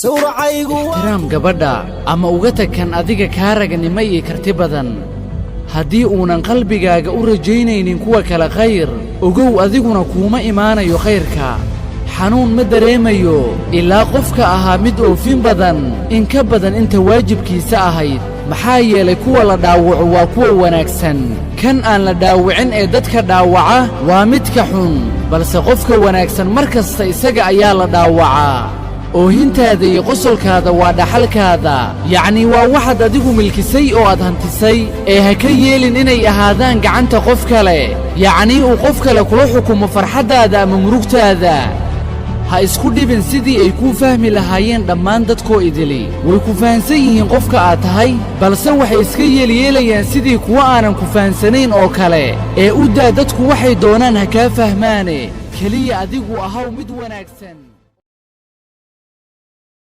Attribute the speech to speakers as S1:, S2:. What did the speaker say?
S1: Sawracaygu.
S2: Ixtiraam gabadha ama uga tag kan adiga kaa raganimo iyo karti badan. Haddii uunan qalbigaaga u rajaynaynin kuwa kale khayr, ogow, adiguna kuuma imaanayo khayrka. Xanuun ma dareemayo ilaa qofka ahaa mid oofin badan in ka badan inta waajibkiisa ahayd, maxaa yeelay kuwa la dhaawaco waa kuwa wanaagsan. Kan aan la dhaawicin ee dadka dhaawaca waa midka xun, balse qofka wanaagsan mar kasta isaga ayaa la dhaawacaa. Oohintaada iyo qosolkaada waa dhaxalkaada, yacnii waa waxaad adigu milkisay oo aad hantisay, ee ha ka yeelin inay ahaadaan gacanta qof kale, yacnii uu qof kale kula xukumo farxaddaada ama murugtaada. Ha isku dhibin sidii ay kuu fahmi lahaayeen dhammaan dadkoo idili. Way ku fahansan yihiin qofka aad tahay, balse waxay iska yeelyeelayaan sidii kuwa aanan ku fahansanayn oo kale. Ee u daa dadku waxay doonaan ha kaa fahmaane, keliya adigu ahaw mid wanaagsan.